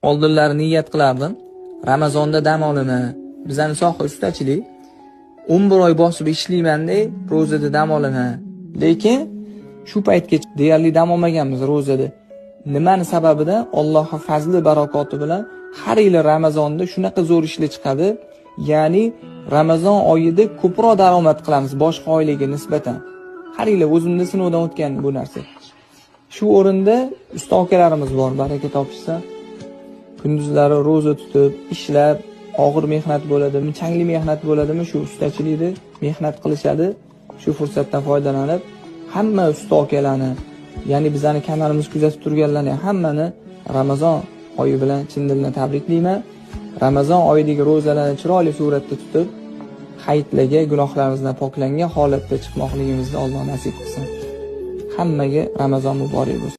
Oldinlari niyat qilardim. Ramazonda dam olaman. Bizani soha ustachilik. 11 oy bosib ishlayman-da, ro'zada dam olaman. Lekin shu paytgacha deyarli dam olmaganmiz ro'zada. Nimani sababidan? Allohning fazli barakoti bilan har yili Ramazonda shunaqa zo'r ishlar chiqadi. Ya'ni Ramazon oyida ko'proq daromad qilamiz boshqa oylarga nisbatan. Har yili o'zimda sinovdan o'tgan bu narsa. Shu o'rinda usta akalarimiz bor, baraka topishsa. Kunduzlari ro'za tutib, ishlab, og'ir mehnat bo'ladimi, changli mehnat bo'ladimi, shu ustachilikda mehnat qilishadi. Shu fursatdan foydalanib, hamma usta akalarni, ya'ni bizani kanalimiz kuzatib turganlarni hammani Ramazon oyi bilan chin dildan tabriklayman. Ramazon oyidagi ro'zalarni chiroyli suratda tutib, hayitlarga gunohlarimizdan poklangan holatda chiqmoqligimizni Alloh nasib qilsin. Hammaga Ramazon muborak bo'lsin.